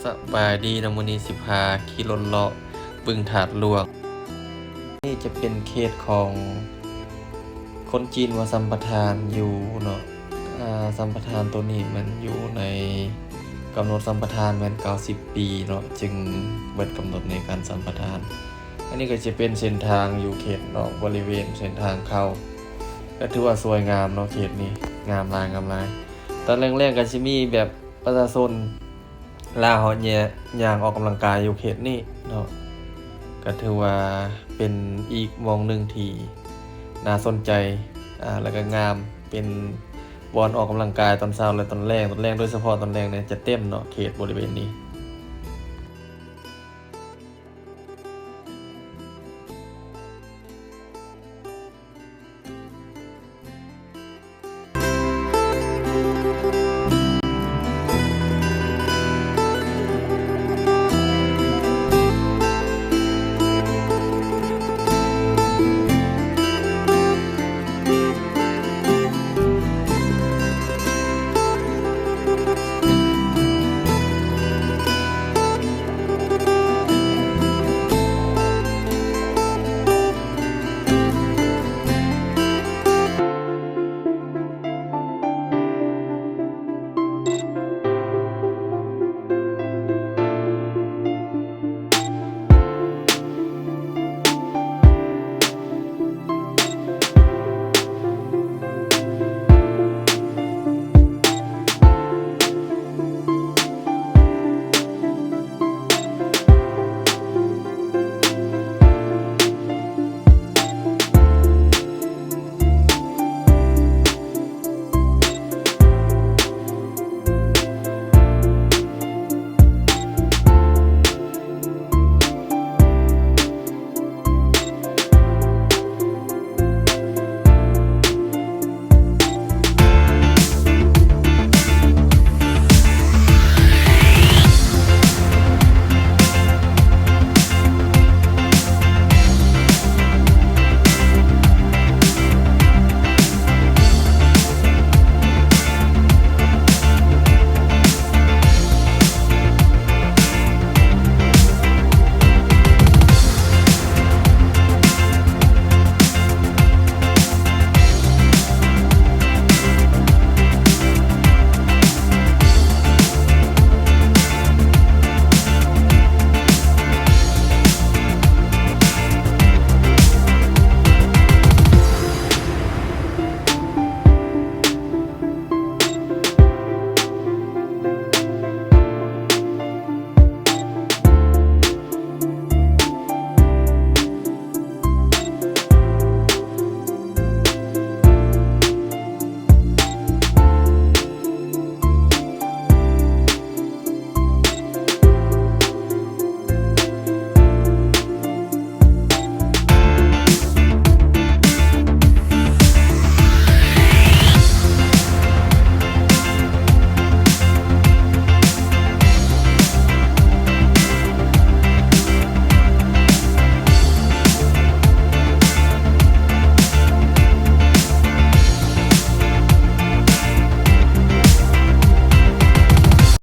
ສະບາຍດີເນາະ, ມື້ນີ້ຊິພາຂີ່ລົດເລາະບຶງທາດຫຼວງ. ນີ້ຈະເປັນເຂດຂອງຄົນຈີນວ່າສຳປະທານຢູ່ເນາະ. ອາ ສຳປະທານໂຕນີ້ແມ່ນຢູ່ໃນກຳນົດສຳປະທານແມ່ນເກົ້າສິບປີເນາະ, ຈຶ່ງເບິດກຳນົດໃນການສຳປະທານ. ອັນນີ້ກໍຈະເປັນເສັ້ນທາງຢູ່ເຂດນອກບໍລິເວນເສັ້ນທາງເຂົ້າ, ກໍຖືວ່າສວຍງາມເນາະ ເຂດນີ້ງາມຫຼາຍ, ງາມຫຼາຍ. ຕອນແລງໆກໍຊິມີແບບປະຊາຊົນລາວເຮົາແຍ່ ຍ່າງອອກກຳລັງກາຍຢູ່ເຂດນີ້ເນາະ, ກໍຖືວ່າເປັນອີກໝ່ອງໜຶ່ງທີ່ໜ້າສົນໃຈ ອາ ແລ້ວກໍງາມ, ເປັນບ່ອນອອກກຳລັງກາຍຕອນເຊົ້າ ແລະ ຕອນແລງ. ຕອນແລງ ໂດຍສະເພາະຕອນແລງນີ້ຈະເຕັມເນາະ ເຂດບໍລິເວນນີ້.